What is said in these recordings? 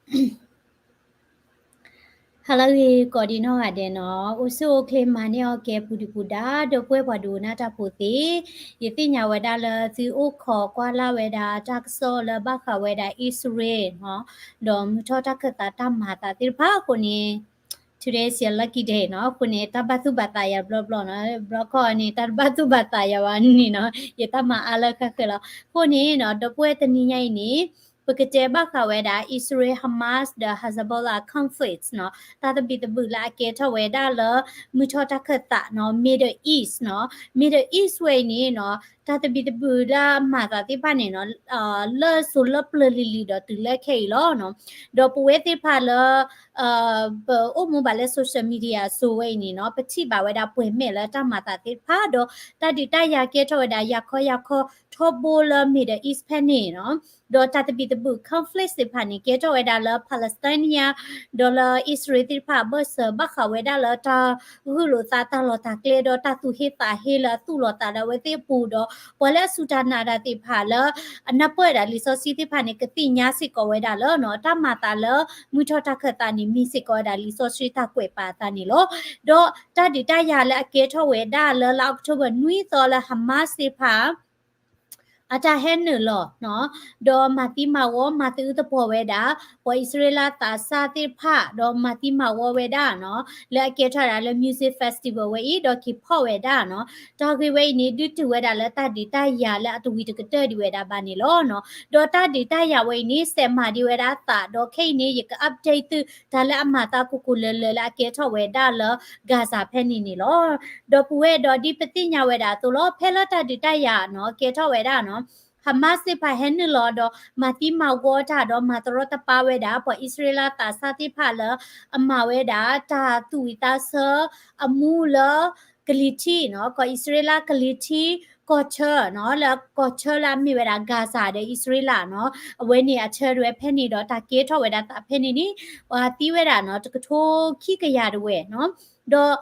ဟါလၢအဂ့ၤ ကိးဒံနီၢ်ဂၤဒဲးနီၤ, အိၣ်ဆူၣ်အိၣ်ချ့မၤန့ၢ်အီၣ်ကဲ ပူၤဒုၣ်ပူၤဒါ ဒီပုၢ်ဝဲၢ်ပှၤဒိကနၣ်တၢ်ဖိသ့ၣ်, ယသ့ၣ်ညါဝဲဒၣ်လၢသုအိၣ်ခိးကွၢ်လၢ်ဝဲဒၣ်တၢ်ကစီၣ်လၢဘၣ်ဃးဝဲဒၣ်အံၣ်စရ့လးနီၤ, ဒီးမုၢ်ထီၣ်တၢ်ခၢၣ်သးတၢ်မၤသးသ့ၣ်တဖၣ်အဃိန့ၣ် today is your lucky day နီၤ, အဃိန့ၣ် တၢ်ဘၣ်သူၣ်ဘၣ်သးယၤဘျီဘျီနီၤ, ဘျီခီန့ၣ် တၢ်တဘၣ်သူၣ်ဘၣ်သးယၤဘၣ်န့ၣ်နီၤ, ယတၢ်မၤအါလၢဃၣ်ဃၢၤလီၤ. အဃိန့ၣ်နီၤ ဒီပုၢ်ဝဲၢ်တနံၤညါအံၤန့ၣ် ပကတဲဘၣ်ဃးဝဲဒၣ် အံၣ်စရ့လး Hamas ဒီး Hezbollah conflicts နီၤ, တၢ်သဘံၣ်သဘုၣ်လၢအကဲထီၣ်ဝဲဒၣ်လၢ မုၢ်ထီၣ်တၢ်ခၢၣ်သးနီၤ, Middle East နီၤ, Middle East ဝဲအံၤန့ၣ်နီၤ, တၢ်သဘံၣ်သဘုၣ်လၢအမၤသးသ့ၣ်တဖၣ်န့ၣ်နီၤ, လၢစိၤလၢပျၢၤလံၤလံၤဒီးတုၤလၢခဲအံၤလီၤနီၤ. ဒီးပဝဲသ့ၣ်တဖၣ်လၢ ပအိၣ်မူဘၣ်လၢ social media စိၤဝဲအံၤန့ၣ်နီၤ, ပထံၣ်ဘၣ်ဝဲဒၣ်ပှဲၤမဲာ်လၢတၢ်မၤသးသ့ၣ်တဖၣ် ဒီးတၢ်ဒုးတၢ်ယၤကဲထီၣ်ဝဲဒၣ်ယၤခီယၤခီထီဘိလၢ Middle East ဖဲန့ၣ်နီၤ, ဒီးတၢ်သဘံၣ်သဘုၣ် conflict သ့ၣ်တဖၣ်န့ၣ် ကဲထီၣ်ဝဲဒၣ်လၢ Palestinian ဒီးလၢအံၣ်စရ့လးသ့ၣ်တဖၣ်အဘၢၣ်စၢၤ ဘၣ်ဃးဝဲဒၣ်လၢတၢ်ဂုာ်လိာ်သးတၢ်လီၢ်တၢ်ကျဲ ဒီးတၢ်သူၣ်ဟ့သးဟ့လၢအသူၣ်လီၤသးဒီးအဝဲသ့ၣ်အပူၤဒီး ပှၤလၢအစူၢ်တၢ်နာ်တၢ်သ့ၣ်တဖၣ်လၢ အနၢ်ပၢၢ်ဝဲဒၣ်လံာ်စီဆှံသ့ၣ်တဖၣ်န့ၣ် ကသ့ၣ်ညါစ့ၢ်ကီးဝဲဒၣ်လၢနီၤ, တၢ်မၤသးလၢမုၢ်ထီၣ်တၢ်ခၢၣ်သးန့ၣ် မ့ၢ်စ့ၢ်ကီးဝဲဒၣ်လံာ်စီဆှံတၢ်ကွဲးပာ်အသးန့ၣ်လီၤ. ဒီးတၢ်ဒုးတၢ်ယၤလၢအကဲထီၣ်ဝဲဒၣ်လၢလါအီးကထိဘၢၣ်နွံသီလၢ Hamas သ့ၣ်တဖၣ် အတၢ်ဟဲနုာ်လီၤနီၤ, ဒီးမၤသံမၤဝီ မၤသံသပှၢ်ဝဲဒၣ် ပှၤအံၣ်စရ့လးသးစၢ်သ့ၣ်တဖၣ် ဒီးမၤသံမၤဝီဝဲဒၣ်နီၤ, လၢအကဲထီၣ်ဝဲဒၣ်လၢ music festival ဝဲအံၤ ဒီးက့ၤဖီၣ်ဝဲဒၣ်နီၤ, တၢ်ဂ့ၢ်ဝဲအံၤန့ၣ် ဒုးတုၤဝဲဒၣ်လၢတၢ်ဒုးတၢ်ယၤလၢအတဝံၤတကတၢၢ်ဒံးဝဲဒၣ်ဘၣ်န့ၣ်လီၤနီၤ. ဒီးတၢ်ဒုးတၢ်ယၤဝဲအံၤန့ၣ် စဲးမၤဒံးဝဲဒၣ်အသး ဒီးခဲအံၤန့ၣ် ယက update သု တၢ်လၢအမၤသးကိၢ်ကိၢ်လၢၤလၢၤလၢအကဲထီၣ်ဝဲဒၣ်လၢ Gaza ဖဲန့ၣ်န့ၣ်လီၤ. ဒီပုၢ်ဝဲၢ်ဒီးဒ်ပသ့ၣ်ညါဝဲဒၣ်အသိးလီၤ, ဖဲလၢတၢ်ဒုးတၢ်ယၤနီၤ ကဲထီၣ်ဝဲဒၣ်နီၤ, Hamas သ့ၣ်တဖၣ်ဟဲနုာ်လီၤဒီး မၤသံမၤဝီတၢ်ဒီးမၤတရီတပါဝဲဒၣ် ပှၤအံၣ်စရ့လးသးစၢ်သ့ၣ်တဖၣ်လၢ အမၤဝဲဒၣ်တၢ်သူၣ်ဝံၣ်သးဆၢအမူလၢ ကလံၤထံးနီၤ, ကီၢ်အံၣ်စရ့လးကလံၤထံး ကီၢ်ဆၢနီၤ, လၢကီၢ်ဆၢလၢအမ့ၢ်ဝဲဒၣ် Gaza ဒီးအံၣ်စရ့လးနီၤ, အဝဲန့ၣ်အဆၢတဝဲဖဲန့ၣ်ဒီး တၢ်ကဲထီၣ်ဝဲဒၣ်သးဖဲန့ၣ်န့ၣ် ပှၤသံဝဲဒၣ်နီၤ တကထိခံကယၤတဝဲနီၤ, ဒီး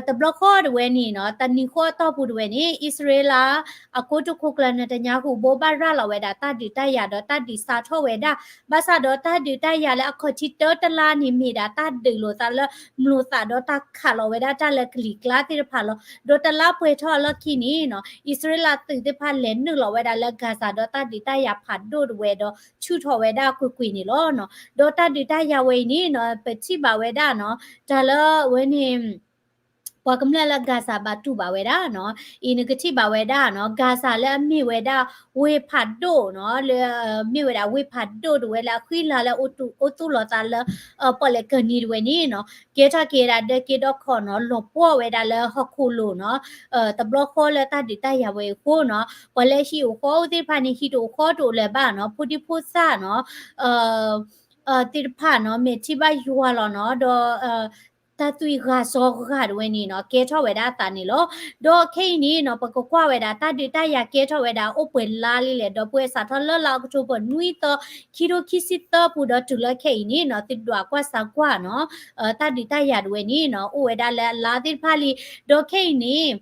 တဘျီဃီတဝဲန့ၣ်နီၤ, တနံၤဃီအတီၢ်ပူၤတဝဲန့ၣ် အံၣ်စရ့လး အကိတိာ်ခိၣ်ကျၢၢ် Netanyahu ဘိးဘၣ်ရၤလီၤဝဲဒၣ်တၢ်ဒုးတၢ်ယၤဒီးတၢ်ဒုးစးထီၣ်ဝဲဒၣ်, ဘၣ်ဆၣ်ဒီးတၢ်ဒုးတၢ်ယၤလၢအခီၣ်ထံးတၢတလါန့ၣ် မ့ၢ်ဒၣ်တၢ်ဒုးလိာ်သးလၢ မျိာ်သးဒီးတၢ်ခးလီၤဝဲဒၣ်တၢ်လၢကလံၤကျါသ့ၣ်တဖၣ်လီၤ. ဒီးတလါပှဲၤထီၣ်အလီၢ်ခံန့ၣ်နီၤ, အံၣ်စရ့လးသုးသ့ၣ်တဖၣ်လဲၤနုာ်လီၤဝဲဒၣ်လၢ Gaza ဒီးတၢ်ဒုးတၢ်ယၤဖးဒိၣ်တဝဲဒီး ဆူၣ်ထီၣ်ဝဲဒၣ်ကွ့ၢ်ကွ့ၢ်န့ၣ်လီၤနီၤ. ဒီးတၢ်ဒုးတၢ်ယၤဝဲအံၤန့ၣ်နီၤ, ပထံၣ်ဘၣ်ဝဲဒၣ်နီၤ, တၢ်လၢအဝဲန့ၣ် ပှၤကမျၢၢ်လၢ Gaza ဘၣ်တူၢ်ဘၣ်ဝဲဒၣ်နီၤ, အံၤနကထံၣ်ဘၣ်ဝဲဒၣ်နီၤ, Gaza လၢအမ့ၢ်ဝဲဒၣ် ဝ့ၢ်ဖးဒိၣ်နီၤ, လၢ မ့ၢ်ဝဲဒၣ်ဝ့ၢ်ဖးဒိၣ်တဝဲလၢအဃံလၤလၢအအိၣ်သူၣ်လီၤသးလၢ ပီၣ်လဲၣ်ကၢၢ်နံၤတဝဲန့ၣ်နီၤ, ကဲထီၣ်က့ၤဝဲဒၣ်ဒၢက့ဒီခီၣ်နီၤ, လီၤပှီၢ်ဝဲဒၣ်လၢဟီၣ်ခိၣ်လိၤနီၤ, တဘျီဃီလၢတၢ်ဒုးတၢ်ယၤဝဲအံၤအဃိနီၤ, ပှၤလၢဟံၣ်အိၣ်ဃီအိၣ်သ့ၣ်တဖၣ်န့ၣ် ဟံၣ်တအိၣ်ဃီတအိၣ်လၢၤဘၣ်နီၤ, ဖိဒံဖိသၣ်နီၤ သ့ၣ်တဖၣ်နီၤ, မဲာ်ထံၣ်ဘၣ်ယွၤလီၤနီၤ, ဒီး တၢ်သွံၣ်ဂၤစီဂၤတဝဲန့ၣ်နီၤ, ကဲထီၣ်ဝဲဒၣ်အသးန့ၣ်လီၤ. ဒီးခဲအံၤန့ၣ်နီၤ, ပကကွၢ်ဝဲဒၣ် တၢ်ဒုးတၢ်ယၤကဲထီၣ်ဝဲဒၣ်အိၣ်ပှဲၤလါလံလဲၣ်, ဒီပုၢ်ဝဲၢ် စးထီၣ်လၢလါအီးကထိဘၢၣ်နွံသီ ခံထိခံဆံသၢပူၤဒီးတုၤလၢခဲအံၤန့ၣ်နီၤ, သုဒွးကွၢ်စးကွၢ်နီၤ, တၢ်ဒုးတၢ်ယၤတဝဲန့ၣ်နီၤ, အိၣ်ဝဲဒၣ်လၢအလါသ့ၣ်တဖၣ်လံ. ဒီးခဲအံၤန့ၣ်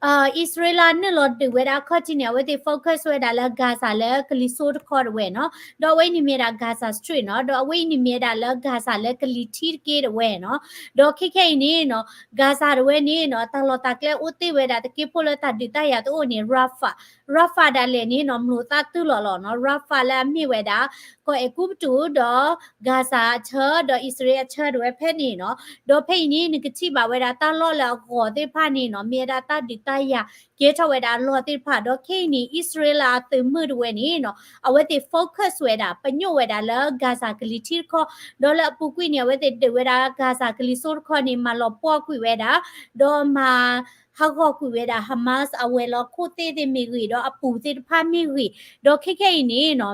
အံၣ်စရ့လးနုာ်လီၤဒုးဝဲဒၣ်အခီၣ်ထံးန့ၣ် အဝဲသ့ၣ် focus ဝဲဒၣ်လၢ Gaza လၢကလံၤစိးတခီတဝဲနီၤ, ဒီးအဝဲအံၤန့ၣ်မ့ၢ်ဒၣ် Gaza Strip နီၤ, ဒီးအဝဲအံၤန့ၣ်မ့ၢ်ဒၣ်လၢ Gaza လၢကလံၤထံးတက့ၢ်တဝဲနီၤ, ဒီးခဲခဲအံၤန့ၣ်နီၤ Gaza တဝဲန့ၣ်နီၤ တၢ်လီၢ်တၢ်ကျဲအိၣ်သ့ဝဲဒၣ်တက့ၢ်ဖိလၢတၢ်ဒုးတၢ်ယၤတအိၣ်န့ၣ် Rafah, Rafah ဒၣ်လဲာ်န့ၣ်နီၤ မျိာ်သၣ်တုၤလီၤလီၤနီၤ, Rafah လၢအမ့ၢ်ဝဲဒၣ် ကီၢ်အဲၤကူပတူးဒီး Gaza အဆၢ ဒီးအံၣ်စရ့လးအဆၢတဝဲဖဲန့ၣ်နီၤ, ဒီးဖဲအံၤန့ၣ် နကထံၣ်ဘၣ်ဝဲဒၣ်တၢ်လီၢ်လၢအဂီၤသ့ၣ်တဖၣ်န့ၣ်နီၤ မ့ၢ်ဝဲဒၣ်တၢ်ဒုးတၢ်ယၤကဲထီၣ်ဝဲဒၣ်အလီၢ်သ့ၣ်တဖၣ်, ဒီးခဲအံၤန့ၣ် အံၣ်စရ့လးအသုးမုၢ်တဝဲန့ၣ်နီၤ အဝဲသ့ၣ် focus ဝဲဒၣ် ပညိၣ်ဝဲဒၣ်လၢ Gaza ကလံၤထံးတခီ, ဒီးလၢအပူၤကွံာ်န့ၣ် အဝဲသ့ၣ်ဒုးဝဲဒၣ် Gaza ကလံၤစိးတခီန့ၣ် မၤလီၤပှီၢ်ကွံာ်ဝဲဒၣ်, ဒီးမၤဟးဂီၤကွံာ်ဝဲဒၣ် Hamas အဝဲၤလီၢ်ခိၣ်သ့ၣ်သ့ၣ်မ့ၢ်ဂ့ၤ, ဒီးအပူၤသ့ၣ်တဖၣ်မ့ၢ်ဂ့ၤ, ဒီးခဲခဲအံၤန့ၣ်နီၤ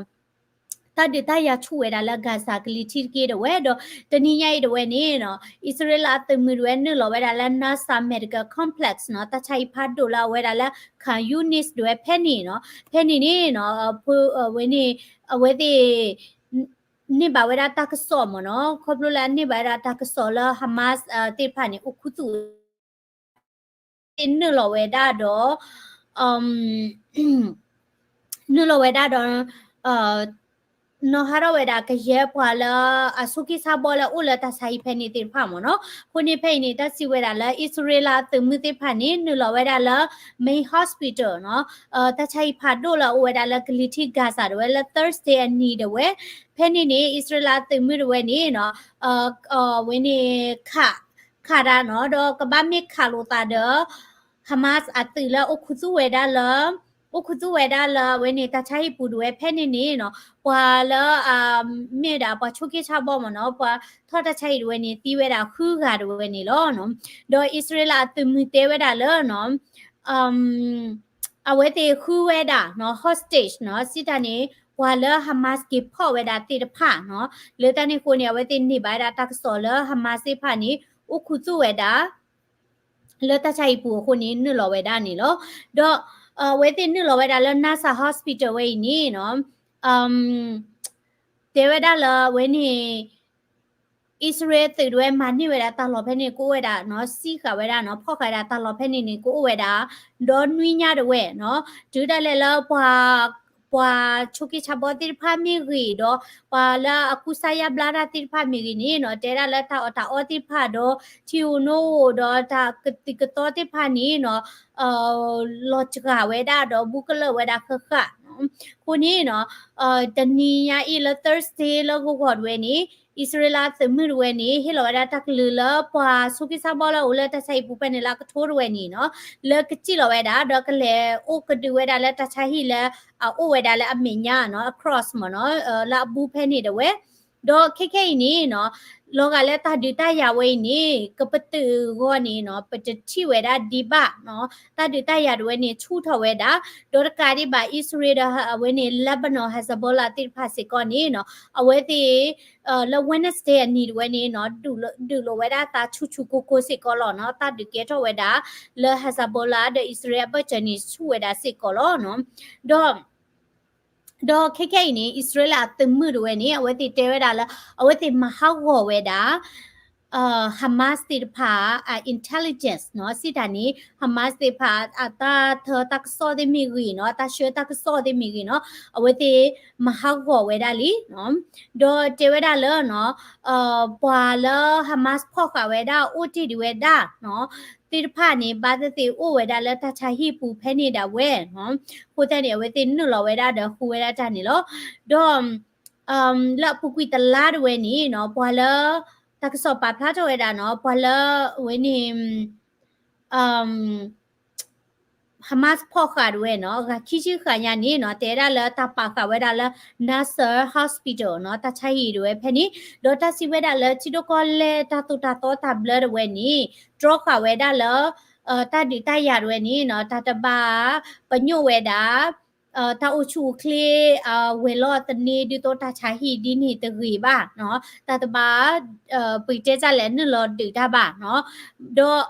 တၢ်ဒုးတၢ်ယၤဆူၣ်ဝဲဒၣ်လၢ Gaza ကလံၤထံးတက့ၢ်တဝဲ, ဒီးတနံၤညါအံၤတဝဲန့ၣ်နီၤ အံၣ်စရ့လးအသုးမုၢ်တဝဲနုာ်လီၤဝဲဒၣ်လၢ Nasser Medical Complex နီၤ, တၢ်ဆါဟံၣ်ဖးဒိၣ်လၢအဝဲဒၣ်လၢ Khan Younis တဝဲဖဲန့ၣ်နီၤ, ဖဲန့ၣ်န့ၣ်နီၤ ဝဲန့ၣ် အဝဲသ့ၣ် န့ၢ်ဘၣ်ဝဲဒၣ်တၢ်ကစီၣ်မ့ၢ်နီၤ, ခီဖျိလၢအန့ၢ်ဘၣ်ဝဲဒၣ်တၢ်ကစီၣ်လၢ Hamas သ့ၣ်တဖၣ်န့ၣ် အိၣ်ခူသူၣ် နုာ်လီၤဝဲဒၣ်ဒီး နုာ်လီၤဝဲဒၣ်ဒီး အ နီၢ်ဟးထီၣ်ဝဲဒၣ်ကယဲၢ်ပှၤလၢအဆိးက့ဆါဘီလၢအအိၣ်လၢတၢ်ဆါဟံၣ်ဖဲန့ၣ်သ့ၣ်တဖၣ်မ့ၢ်နီၤ. အဃိန့ၣ်ဖဲအံၤန့ၣ် တၢ်စံးဝဲဒၣ်လၢ အံၣ်စရ့လးအသုးမုၢ်သ့ၣ်တဖၣ်န့ၣ် နုာ်လီၤဝဲဒၣ်လၢ main hospital နီၤ, တၢ်ဆါဟံၣ်ဖးဒိၣ်လၢအအိၣ်ဝဲဒၣ်လၢကလံၤထံး Gaza တဝဲလၢ Thursday အနံၤတဝဲ, ဖဲန့ၣ်န့ၣ် အံၣ်စရ့လးအသုးမုၢ်တဝဲန့ၣ်နီၤ ဝဲန့ၣ် ခး ခးတၢ်နီၤ, ဒီးကဘၣ်မ့ၢ်ခးလိာ်သးဒီး Hamas အသုးလၢအိၣ်ခူသူၣ်ဝဲဒၣ်လၢ အိၣ်ခူသူၣ်ဝဲဒၣ်လၢအဝဲန့ၣ် တၢ်ဆါဟံၣ်ပူၤတဝဲဖဲန့ၣ်န့ၣ်နီၤ, ပှၤလၢ မ့ၢ်ဒၣ်ပှၤဆိးက့ဆါဘီမ့ၢ်နီၤ, ပှၤထီၣ်တၢ်ဆါဟံၣ်တဝဲန့ၣ် သံဝဲဒၣ်ဃုဂၤတဝဲန့ၣ်လီၤ. ဒီးအံၣ်စရ့လးအသုးမုၢ်တဲဝဲဒၣ်လၢနီၤ အဝဲသ့ၣ်ဃုဝဲဒၣ်နီၤ hostage နီၤ, စံးတၢ်န့ၣ် ပှၤလၢ Hamas က့ၤဖီၣ်ဝဲဒၣ်သ့ၣ်တဖၣ်နီၤ, လၢတၢ်န့ၣ်အဃိန့ၣ် အဝဲသ့ၣ်န့ၢ်ဘၣ်ဝဲဒၣ်တၢ်ကစီၣ်လၢ Hamas သ့ၣ်တဖၣ်န့ၣ် အိၣ်ခူသူၣ်ဝဲဒၣ် လၢတၢ်ဆါဟံၣ်ပူၤအဃိန့ၣ် နုာ်လီၤဝဲဒၣ်န့ၣ်လီၤ. ဒီး အဝဲသ့ၣ်နုာ်လီၤဝဲဒၣ်လၢ Nasser Hospital ဝဲအံၤန့ၣ်နီၤ တဲဝဲဒၣ်လၢအဝဲန့ၣ် အံၣ်စရ့လးသုးတဝဲမၤန့ၢ်ဝဲဒၣ်တၢ်လီၢ်ဖဲန့ၣ် ကအိၣ်ဝဲဒၣ်နီၤ, စံးဃာ်ဝဲဒၣ်နီၤ, ဖီၣ်ဃာ်ဝဲဒၣ်တၢ်လီၢ်ဖဲန့ၣ်န့ၣ် ကအိၣ်ဝဲဒၣ် ဒီးနွံညါတဝဲနီၤ, တုၤဒၣ်လဲာ်လၢပှၤ ပှၤဆိးက့ဆါဘီသ့ၣ်တဖၣ်မ့ၢ်ဂ့ၤဒီး ပှၤလၢအကူစါယါဘျါတၢ်သ့ၣ်တဖၣ်မ့ၢ်ဂ့ၤန့ၣ်နီၤ, တဲဒၣ်လၢတၢ်အီၣ်တၢ်အီသ့ၣ်တဖၣ်ဒီး ထံဧိၤနိဧိၤဒီးတၢ်ကသံၣ်ကသီသ့ၣ်တဖၣ်န့ၣ်နီၤ လီၤစှၤဝဲဒၣ်ဒီးဘူးကလၢာ်ဝဲဒၣ်ဃၣ်ဃၣ်နီၤ. အဃိန့ၣ်နီၤ တနံၤညါအံၤလၢ Thursday လၢဂီၤဂီၤတဝဲန့ၣ် အံၣ်စရ့လးသုးမုၢ်တဝဲန့ၣ် ဟ့ၣ်လီၤဝဲဒၣ်တၢ်ကလုၢ်လၢပှၤဆိးက့ဆါဘီလၢအအိၣ်လၢတၢ်ဆါဟံၣ်ပူၤဖဲန့ၣ်လၢအကထိတဝဲန့ၣ်နီၤ, လၢကစံၣ်လီၤဝဲဒၣ် ဒီးကလဲၤအိၣ်ကဒုးဝဲဒၣ်လၢတၢ်ဆါဟံၣ်လၢအအိၣ်ဝဲဒၣ်လၢအမဲာ်ညါနီၤ, across မ့ၢ်နီၤ, လၢအဘူးဖဲန့ၣ်တဝဲ ဒီးခဲခဲအံၤန့ၣ်နီၤ လီၤဂာ်လၢတၢ်ဒုးတၢ်ယၤဝဲအံၤန့ၣ် ကပတုာ်အဂီၢ်န့ၣ်နီၤ ပတထံၣ်ဝဲဒၣ်ဒံးဘၣ်နီၤ, တၢ်ဒုးတၢ်ယၤတဝဲန့ၣ် ဆူၣ်ထီၣ်ဝဲဒၣ်, ဒီးတကးဒံးဘၣ် အံၣ်စရ့လးဒီးအဝဲန့ၣ် Lebanon Hezbollah သ့ၣ်တဖၣ်စ့ၢ်ကီးန့ၣ်နီၤ အဝဲသ့ၣ် လၢ Wednesday အနံၤတဝဲန့ၣ်နီၤ ဒုးလိာ်ဝဲဒၣ်သးဆူၣ်ဆူၣ်ကိၢ်ကိၢ်စ့ၢ်ကီးလီၤနီၤ, တၢ်ဒုးကဲထီၣ်ဝဲဒၣ် လၢ Hezbollah ဒီးအံၣ်စရ့လးအဘၢၣ်စၢၤန့ၣ် ဆူၣ်ဝဲဒၣ်စ့ၢ်ကီးလီၤနီၤ, ဒီး ဒီးခဲခဲအံၤန့ၣ် အံၣ်စရ့လးအသုးမုၢ်တဝဲန့ၣ် အဝဲသ့ၣ်တဲဝဲဒၣ်လၢ အဝဲသ့ၣ်မၤဟးဂီၤဝဲဒၣ် Hamas သ့ၣ်တဖၣ် intelligence နီၤ, စံးတၢ်န့ၣ် Hamas သ့ၣ်တဖၣ် အတၢ်ထၢတၢ်ကစီၣ်သ့ၣ်မ့ၢ်ဂ့ၤနီၤ, အတၢ်ဆှၢတၢ်ကစီၣ်သ့ၣ်မ့ၢ်ဂ့ၤနီၤ, အဝဲသ့ၣ်မၤဟးဂီၤဝဲဒၣ်လံနီၤ, ဒီးတဲဝဲဒၣ်လၢနီၤ ပှၤလၢ Hamas ဖီၣ်ဃာ်ဝဲဒၣ်အိၣ်တ့ၢ်ဒံးဝဲဒၣ်နီၤ သ့ၣ်တဖၣ်န့ၣ် ဘၣ်သ့ၣ်သ့ၣ်အိၣ်ဝဲဒၣ်လၢတၢ်ဆါဟံၣ်ပူၤဖဲန့ၣ်ဒၣ်ဝဲနီၤ, အဃိသတးန့ၣ် အဝဲသ့ၣ်နုာ်လီၤဝဲဒၣ်ဒီးဃုဝဲဒၣ်တၢ်န့ၣ်လီၤ. ဒီး လၢအပူၤကွံာ်တလါတဝဲန့ၣ်နီၤ ပှၤလၢ တၢ်ကစီၣ်ပာ်ဖျါထီၣ်ဝဲဒၣ်နီၤ ပှၤလၢအဝဲန့ၣ် Hamas ဖီၣ်ဃာ်တဝဲနီၤ ဂၤခံဆံဃာ်ညါန့ၣ်နီၤ တဲဒၣ်လၢတၢ်ပာ်ဃာ်ဝဲဒၣ်လၢ Nasser Hospital နီၤ တၢ်ဆါဟံၣ်တဝဲဖဲန့ၣ် ဒီးတၢ်စံးဝဲဒၣ်လၢထံဒိၣ်ကီၢ်လဲၢ်တၢ်သိၣ်တၢ်သီတၢ်ဘျၢတဝဲန့ၣ် တြီဃာ်ဝဲဒၣ်လၢ တၢ်ဒုးတၢ်ယၤတဝဲန့ၣ်နီၤ တၢ်တဘၣ်ပညိၣ်ဝဲဒၣ် တၢ်အိၣ်ဆူၣ်အိၣ်ချ့ ဝဲၤလီၢ်သန့ ဒ်သိးတၢ်ဆါဟံၣ်ဒ်န့ၣ်တဂ့ၤဘၣ်နီၤ တၢ်တဘၣ် ပကတဲတၢ်လဲၣ် နုာ်လီၤဒုးတၢ်ဘၣ်နီၤ ဒီး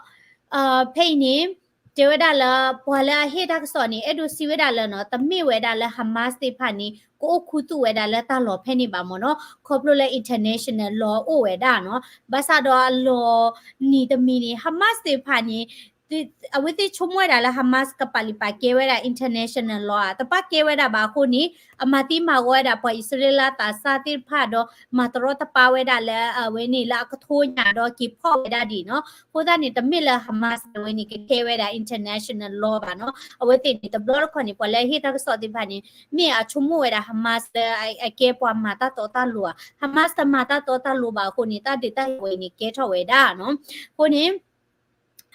ဖဲအံၤန့ၣ် တဲဝဲဒၣ်လၢ ပှၤလၢအဟ့ၣ်တၢ်ကစီၣ်န့ၣ် အဲၣ်ဒိးစံးဝဲဒၣ်လၢနီၤ တမ့ၢ်ဝဲဒၣ်လၢ Hamas သ့ၣ်တဖၣ်န့ၣ် ကအိၣ်ခူသူၣ်ဝဲဒၣ်လၢတၢ်လီၢ်ဖဲန့ၣ်ဘၣ်မ့ၢ်နီၤ ခီဖျိလၢ international law အိၣ်ဝဲဒၣ်နီၤ ဘၣ်ဆၣ်ဒီးအလီၢ်နံၤတမံၤန့ၣ် Hamas သ့ၣ်တဖၣ်န့ၣ် အဝဲသ့ၣ်ဆိကမိၣ်ဝဲဒၣ်လၢ Hamas ကပာ်လုၢ်ပာ်ကဲဝဲဒၣ် international law ဧါ တပာ်ကဲဝဲဒၣ်ဘၣ်အဃိန့ၣ် အမၤသံမၤဂီၤဝဲဒၣ်ပှၤအံၣ်စရ့လးသးစၢ်သ့ၣ်တဖၣ်ဒီး မၤတရီတပါဝဲဒၣ်လၢအဝဲန့ၣ်လၢအကထိညါ ဒီးက့ၤဖီၣ်ဝဲဒၣ်ဒ်နီၤ အဃိသတးန့ၣ် တမ့ၢ်လၢ Hamas အဝဲန့ၣ် ကကဲဝဲဒၣ် international law ဘၣ်နီၤ အဝဲသ့ၣ်န့ၣ် တဘျီတခီၣ်န့ၣ် ပှၤလၢအဟ့ၣ်တၢ်ကစီၣ်သ့ၣ်တဖၣ်န့ၣ် မ့ၢ်အဆိကမိၣ်ဝဲဒၣ် Hamas လၢအကဲပှၤမၤတၢ်တီတၢ်လိၤဧါ Hamas တမၤတၢ်တီတၢ်လိၤဘၣ်အဃိန့ၣ် တၢ်ဒုးတၢ်ယၤဝဲအံၤန့ၣ် ကဲထီၣ်ဝဲဒၣ်နီၤ အဃိန့ၣ်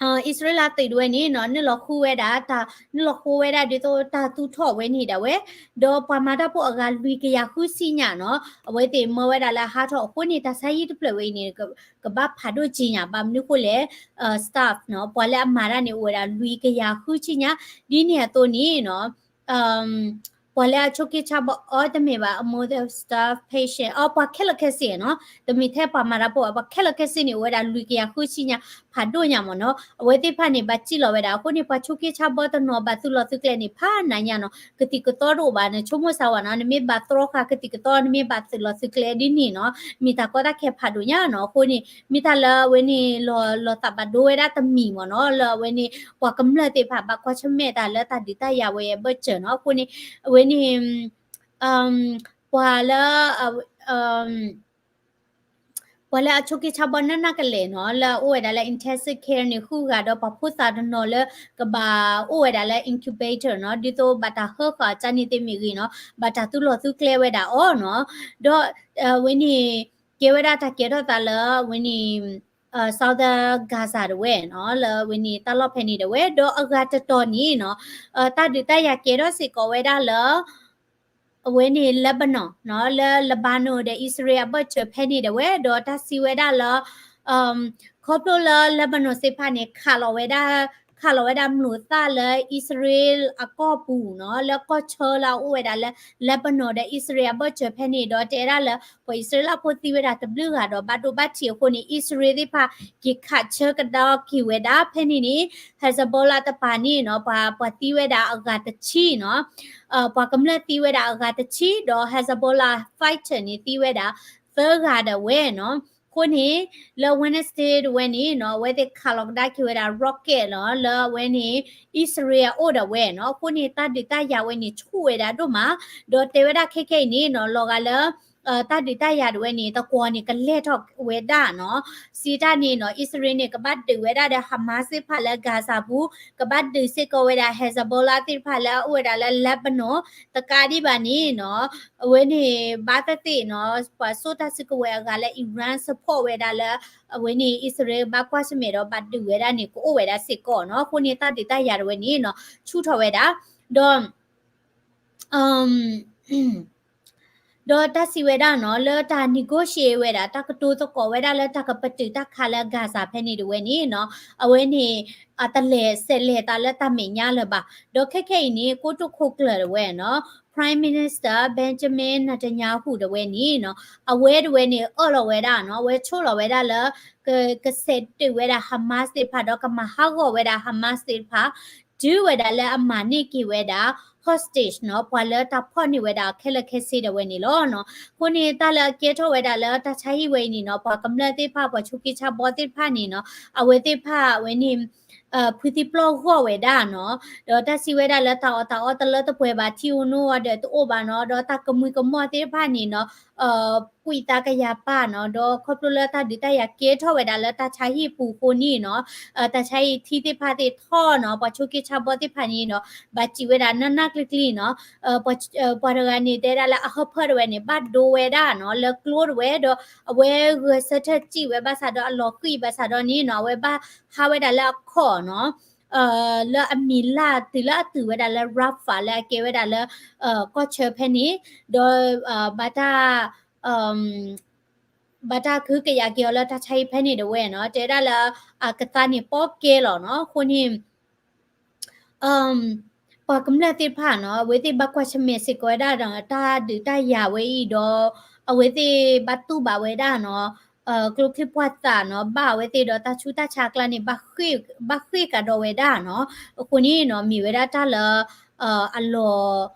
အံၣ်စရ့လးသုးတဝဲန့ၣ်နီၤ နုာ်လီၤဃုဝဲဒၣ် နုာ်လီၤဃုဝဲဒၣ်ဒ်သိးတၢ်သူၣ်ထီၣ်ဝဲန့ၣ်ဒၣ်ဝဲ ဒီးပှၤမၤတၢ်ဖိအဂၤလွံၢ်ကယၤဃုဆံညါနီၤ အဝဲသ့ၣ်မၢဝဲဒၣ်လၢအဟးထီၣ်အဃိန့ၣ် တၢ်ဆါဟံၣ်တဖျၢၣ်ဝဲအံၤန့ၣ် ကဘၣ်ဖးဒိၣ်က့ၤညါ ဘၣ်မနုၤဃိလဲၣ် staff နီၤ ပှၤလၢအမၤတၢ်န့ၣ် အိၣ်ဝဲဒၣ်လွံၢ်ကယၤဃုဆံညါ ဒ်န့ၣ်အသိးန့ၣ်နီၤ ပှၤလၢအဆိးက့ဆါဘီအီၤတမ့ၢ်ဘၣ် အ more staff patient အီၤ ပှၤခဲလၢာ်ခဲဆ့နီၤ တမ့ၢ်ထဲပှၤမၤတၢ်ဖိဘၣ် ပှၤခဲလၢာ်ခဲဆ့န့ၣ် အိၣ်ဝဲဒၣ်လွံၢ်ကယၤဃုဆံညါ ဖးဒိၣ်ညါမ့ၢ်နီၤ အဝဲသ့ၣ်တဖၣ်န့ၣ် ဘၣ်စံၣ်လီၤဝဲဒၣ် အဃိန့ၣ် ပှၤဆိးက့ဆါဘီတနီၤ ဘၣ်သုးလီၢ်သုးကျဲန့ၣ် ဖးနးညါနီၤ ကသံၣ်ကသီတအိၣ်ဘၣ်န့ၣ် ဆိကမိၣ်စၢ်ဝဲနီၤ နမ့ၢ်ဘၣ်သြီဃာ်ကသံၣ်ကသီ နမ့ၢ်ဘၣ်သုးလီၢ်သုးကျဲဒ်န့ၣ်နီၤ မ့ၢ်တၢ်ကီတၢ်ခဲဖးဒိၣ်ညါနီၤ အဃိန့ၣ် မ့ၢ်တၢ်လၢအဝဲန့ၣ် လီၤသးဘၣ်ဒိဝဲဒၣ်တမံၤမ့ၢ်နီၤ လၢအဝဲန့ၣ် ပှၤကမျၢၢ်သ့ၣ်တဖၣ် ဘၣ်ကွၢ်ဆၢၣ်မဲာ်တၢ်လၢတၢ်ဒုးတၢ်ယၤဝဲအဘၢၣ်စၢၤနီၤ အဃိန့ၣ် အဝဲန့ၣ် ပှၤလၢ ပှၤလၢအဆိးက့ဆါဘီနးနးကလဲာ်နီၤ လၢအအိၣ်ဝဲဒၣ်လၢ intensive care န့ၣ် ဃုဂၤဒီး ပှၤဖိသၣ်တနီၤလၢ ကဘၣ်အိၣ်ဝဲဒၣ်လၢ incubator နီၤ ဒ်သိးဘၣ်တၢ်ဟၢဃာ်အကၠၢန့ၣ်သ့ၣ်မ့ၢ်ဂ့ၤနီၤ ဘၣ်တၢ်သူလီၤသူကျဲဝဲဒၣ်အီၤနီၤ ဒီး ဝဲန့ၣ် ကဲဝဲဒၣ်တၢ်ကဲထီၣ်သးလၢဝဲန့ၣ် Southern Gaza တဝဲနီၤ လၢဝဲန့ၣ်တၢ်လီၢ်ဖဲန့ၣ်တဝဲ ဒီးအဂၤတတီၤန့ၣ်နီၤ တၢ်ဒုးတၢ်ယၤကဲထီၣ်စ့ၢ်ကီးဝဲဒၣ်လၢ အဝဲန့ၣ် Lebanon နီၤ လၢ Lebanon ဒီး အံၣ်စရ့လးအဘၢၣ်စၢၤဖဲန့ၣ်တဝဲ ဒီးတၢ်စံးဝဲဒၣ်လၢ ခီဖျိလၢ Lebanon သ့ၣ်တဖၣ်န့ၣ် ခးလီၤဝဲဒၣ် ခးလီၤဝဲဒၣ်မျိာ်သၣ်လၢအံၣ်စရ့လးအကီၢ်ပူၤနီၤ လၢကီၢ်ဆၢလၢအအိၣ်ဝဲဒၣ်လၢ Lebanon ဒီးအံၣ်စရ့လးအဘၢၣ်စၢၤဖဲန့ၣ် ဒီးတဲဒၣ်လၢ ပှၤအံၣ်စရ့လးဖိသံဝဲဒၣ်တဘျုးဂၤဒီးဘၣ်ဒိဘၣ်ထံးအဃိန့ၣ် အံၣ်စရ့လးသ့ၣ်တဖၣ် က့ၤခးဆၢကဒါက့ၤဝဲဒၣ်ဖဲန့ၣ်န့ၣ် Hezbollah တပၤန့ၣ်နီၤ ပှၤ ပှၤသံဝဲဒၣ်အဂၤတဆံနီၤ ပှၤကမျၢၢ်သံဝဲဒၣ်အဂၤတဆံ ဒီး Hezbollah fighter န့ၣ်သံဝဲဒၣ်သၢဂၤဒၣ်ဝဲနီၤ အဃိန့ၣ် လၢ Wednesday တဝဲန့ၣ်နီၤ အဝဲသ့ၣ်ခးလီၤကဒါက့ၤဝဲဒၣ် rocket နီၤ လၢအဝဲန့ၣ် အံၣ်စရ့လးအအိၣ်ဒၣ်ဝဲနီၤ အဃိန့ၣ် တၢ်ဒုးတၢ်ယၤဝဲန့ၣ်ဆူၣ်ဝဲဒၣ်ဒိၣ်မး ဒီးတဲဝဲဒၣ်ခဲခဲအံၤန့ၣ်နီၤ လီၤဂာ်လၢ တၢ်ဒုးတၢ်ယၤတဝဲန့ၣ် သကိးန့ၣ်ကလဲၤထီၣ်ဝဲဒၣ်နီၤ စံးတၢ်န့ၣ်နီၤ အံၣ်စရ့လးန့ၣ် ကဘၣ်ဒုးဝဲဒၣ်ဒီး Hamas သ့ၣ်တဖၣ်လၢ Gaza ပူၤ ကဘၣ်ဒုးစ့ၢ်ကီးဝဲဒၣ် Hezbollah သ့ၣ်တဖၣ်လၢအအိၣ်ဝဲဒၣ်လၢ Lebanon တကးဒံးဘၣ်န့ၣ်နီၤ အဝဲန့ၣ် ဘၣ်သ့ၣ်သ့ၣ်နီၤ ပှၤစိာ်တၢ်စုကဝဲၤအဂၤလၢ Iran support ဝဲဒၣ်လၢ အဝဲန့ၣ် အံၣ်စရ့လးဘၣ်ကွၢ်ဆၢၣ်မဲာ်ဒီးဘၣ်ဒုးဝဲဒၣ်န့ၣ် ကအိၣ်ဝဲဒၣ်စ့ၢ်ကီးနီၤ အဃိန့ၣ်တၢ်ဒုးတၢ်ယၤတဝဲန့ၣ်နီၤ ဆူၣ်ထီၣ်ဝဲဒၣ် ဒီး ဒီးတၢ်စံးဝဲဒၣ်နီၤ လၢတၢ် negotiate ဝဲဒၣ် တၢ်ကတိၤသကိးဝဲဒၣ်လၢတၢ်ကပတုာ်တၢ်ခးလၢ Gaza ဖဲန့ၣ်တဝဲန့ၣ်နီၤ အဝဲန့ၣ် အတလဲၤဆဲးလဲၤသးလၢတၢ်မဲာ်ညါလၢၤဘၣ်. ဒီးခဲခဲအံၤန့ၣ် ကိတိာ်ခိၣ်ကျၢၢ်တဝဲနီၤ Prime Minister Benjamin Netanyahu တဝဲန့ၣ်နီၤ အဝဲတဝဲန့ၣ် အၢၣ်လီၤဝဲဒၣ်နီၤ အဝဲဆိၣ်လီၤဝဲဒၣ်လၢ က ကဆဲးတုာ်ဝဲဒၣ် Hamas သ့ၣ်တဖၣ် ဒီးကမၤဟးဂီၤဝဲဒၣ် Hamas သ့ၣ်တဖၣ် တုၤဝဲဒၣ်လၢအမၤန့ၢ်က့ၤဝဲဒၣ် hostage နီၤ ပှၤလၢတၢ်ဖီၣ်န့ၢ်ဝဲဒၣ်ခဲလၢာ်ခဲဆ့ဒၣ်ဝဲန့ၣ်လီၤနီၤ. အဃိန့ၣ် တၢ်လၢအကဲထီၣ်ဝဲဒၣ်လၢတၢ်ဆါဟံၣ်ဝဲအံၤန့ၣ်နီၤ ပှၤကမျၢၢ်သ့ၣ်တဖၣ် ပှၤဆိးက့ဆါဘီသ့ၣ်တဖၣ်န့ၣ်နီၤ အဝဲသ့ၣ်တဖၣ်ဝဲန့ၣ် ဖုသံပျီၢ်ဂီၢ်ဝဲဒၣ်နီၤ ဒီးတၢ်စံးဝဲဒၣ်လၢတၢ်အီၣ်တၢ်အီတလၢတပှဲၤဘၣ် ထံအိၣ်နိအီၤဒီးတအိၣ်ဘၣ်နီၤ ဒီးတၢ်ကမှံကမီၣ်သ့ၣ်တဖၣ်န့ၣ်နီၤ ကွံာ်သးကယၤပၢ်နီၤ ဒီးခီဖျိလၢတၢ်ဒုးတၢ်ယၤကဲထီၣ်ဝဲဒၣ်လၢတၢ်ဆါဟံၣ်ပူၤအဃိန့ၣ်နီၤ တၢ်ဆါဟံၣ်ထံသ့ၣ်တဖၣ်သ့ၣ်ထီၣ်နီၤ ပှၤဆိးက့ဆါဘီသ့ၣ်တဖၣ်န့ၣ်နီၤ ဘၣ်စံးဝဲဒၣ်နးနးကျံၤကျံၤနီၤ ပှၤတဂၤန့ၣ် တဲဒၣ်လၢအဟၢဖၢတဝဲန့ၣ် ဘၣ်ဒိဝဲဒၣ်နီၤ လၢကျိတဝဲဒီး အဝဲဂဲၤဆၢထၢၣ်စံးဝဲဘၣ်ဆၣ်ဒီးအလီၤဃံၤဘၣ်ဆၣ်ဒီးန့ၣ်နီၤ အဝဲဘၣ်ဟးဝဲဒၣ်လၢအခီၣ်နီၤ လၢအမံၤလၢ်တုၤလၢအတုၤဝဲဒၣ်လၢ Rafah လၢအကဲဝဲဒၣ်လၢ ကီၢ်ဆၢဖဲန့ၣ် ဒီး ဘၣ်တၢ် ဘၣ်တၢ်ကဟုကယာ်က့ၤအီၤလၢတၢ်ဆါဟံၣ်ဖဲန့ၣ်တဝဲနီၤ တဲဝဲဒၣ်လၢ အကသါန့ၣ်ပီၣ်ကဲလီၤနီၤ အဃိန့ၣ် ပှၤကမျၢၢ်သ့ၣ်တဖၣ်နီၤ အဝဲသ့ၣ်ဘၣ်ကွၢ်ဆၢၣ်မဲာ်စ့ၢ်ကီးဝဲဒၣ်ဒီး တၢ်ဒုးတၢ်ယၤဝဲအံၤဒီး အဝဲသ့ၣ်ဘၣ်တူၢ်ဘၣ်ဝဲဒၣ်နီၤ ကျိချံမျိာ်သၣ်နီၤ ဘၣ်အဝဲသ့ၣ်ဒီးတၢ်ဆူးတၢ်ဆါအကျါန့ၣ် ဘၣ်ဃ့ၢ်ကဒီးဝဲဒၣ်နီၤ အဃိန့ၣ်နီၤ မ့ၢ်ဝဲဒၣ်တၢ်လၢ အလီၤ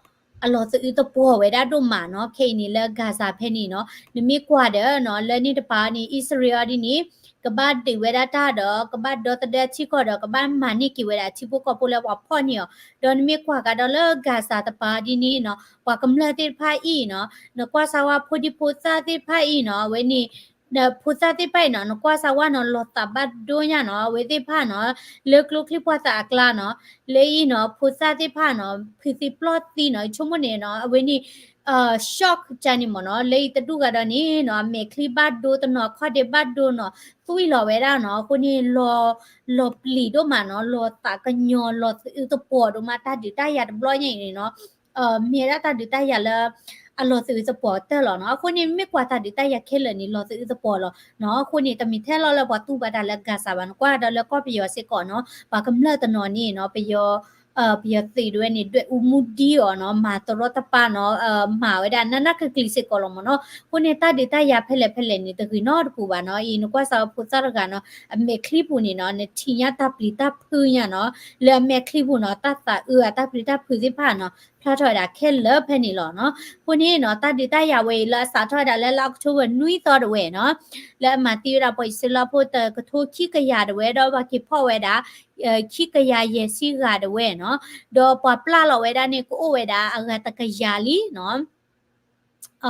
အလီၤသအုးသပှီၤဝဲဒၣ်ဒိၣ်မးနီၤ ခဲအံၤန့ၣ်လၢ Gaza ဖဲန့ၣ်နီၤ နမ့ၢ်ကွၢ်ဒီးနီၤ လၢန့ၣ်တပၤန့ၣ် အံၣ်စရ့လးအီၤဒ်န့ၣ် ကဘၣ်ဒုးဝဲဒၣ်တၢ်ဒီး ကဘၣ်ဒီသဒၢထံကီၢ်ဒီး ကဘၣ်မၤန့ၢ်က့ၤဝဲဒၣ်ထံဖိကီၢ်ဖိလၢပှၤဖီၣ်န့ၢ်အီၤ ဒီးနမ့ၢ်ကွၢ်ကဒီးလၢ Gaza တပၤဒ်န့ၣ်နီၤ ပှၤကမျၢၢ်သ့ၣ်တဖၣ်အံၤနီၤ နကွၢ်စၢ်ဝဲဖိဒံဖိသၣ်သ့ၣ်တဖၣ်အံၤနီၤ အဝဲန့ၣ် ဖိသၣ်သ့ၣ်တဖၣ်အံၤနီၤ နကွၢ်စၢ်ဝဲနီၤ လီၤသးဘၣ်ဒိညါနီၤ အဝဲသ့ၣ်တဖၣ်နီၤ လၢကျိချံမျိာ်သၣ်အကျါနီၤ လၢအံၤနီၤ ဖိသၣ်သ့ၣ်တဖၣ်နီၤ ဖုသံပျီၢ်သံနီၤ ယဆိကမိၣ်န့ၣ်နီၤ အဝဲန့ၣ် shock ကန့ၣ်မ့ၢ်နီၤ လၢအံၤတဒူၣ်ဂၤဒီးန့ၣ်နီၤ အမဲာ်ချံဘၣ်ဒိတနီၤ အခီၣ်ဒ့ဘၣ်ဒိနီၤ သွံၣ်လီၤဝဲဒၣ်နီၤ အဃိန့ၣ် လီၤပျံၤဒိၣ်မးနီၤ လီၤသးကညီၤ လီၤသအုးသပှီၤဒိၣ်မး တၢ်ဒုးတၢ်ယၤတဘျီညါအံၤန့ၣ်နီၤ မ့ၢ်ဝဲဒၣ်တၢ်ဒုးတၢ်ယၤလၢ အလီၤသအုးသပှီၤတၢၢ်လီၤနီၤ အဃိန့ၣ် မ့ၢ်ကွၢ်တၢ်ဒုးတၢ်ယၤခဲလၢာ်န့ၣ် လီၤသအုးသပှီၤလီၤနီၤ အဃိန့ၣ် တမ့ၢ်ထဲလီၤလၢပှၤတူၢ်ဘၣ်တၢ်လၢ Gaza ဘၣ် နကွၢ်ဒီးလၢကီၢ်ပယီၤစ့ၢ်ကီးနီၤ ပှၤကမျၢၢ်တနီၤန့ၣ်နီၤ ပယီၤ ပယီၤသုးတဝဲန့ၣ် ဒွဲၣ်အူမူဒံအီၤနီၤ မၤတရီတပါနီၤ မၤဝဲဒၣ်နးနးကျံၤကျံၤစ့ၢ်ကီးလီၤမ့ၢ်နီၤ အဃိန့ၣ် တၢ်ဒုးတၢ်ယၤဖဲလဲၣ်ဖဲလဲၣ်န့ၣ် တဂ့ၤနီတပူၤဘၣ်နီၤ အံၤနကွၢ်စၢ်ဖိသၣ်တဂၤနီၤ အမဲာ်ချံပူၤန့ၣ်နီၤ နထံၣ်ညါတၢ်ပျံၤတၢ်ဖုးညါနီၤ လၢအမဲာ်ချံပူၤနီၤ တၢ်သးအုးအတၢ်ပျံၤတၢ်ဖုးသ့ၣ်တဖၣ်နီၤ ဖျါထီၣ်ဝဲဒၣ်ခဲလၢာ်ဖဲန့ၣ်လီၤနီၤ အဃိန့ၣ်နီၤ တၢ်ဒုးတၢ်ယၤဝဲအံၤလၢအစးထီၣ်ဝဲဒၣ်လၢလါ October နွံသီတဝဲနီၤ လၢအမၤသံဝဲဒၣ်ပှၤအံၣ်စရ့လးဖိတကထိခံကယၤတဝဲ ဒီးဘၣ်က့ၤဖီၣ်ဝဲဒၣ် ခံကယၤယဲၢ်ဆံဂၤတဝဲနီၤ ဒီးပှၤပျၢ်လီၤဝဲဒၣ်န့ၣ် ကအိၣ်ဝဲဒၣ်အဂၤတကယၤလံနီၤ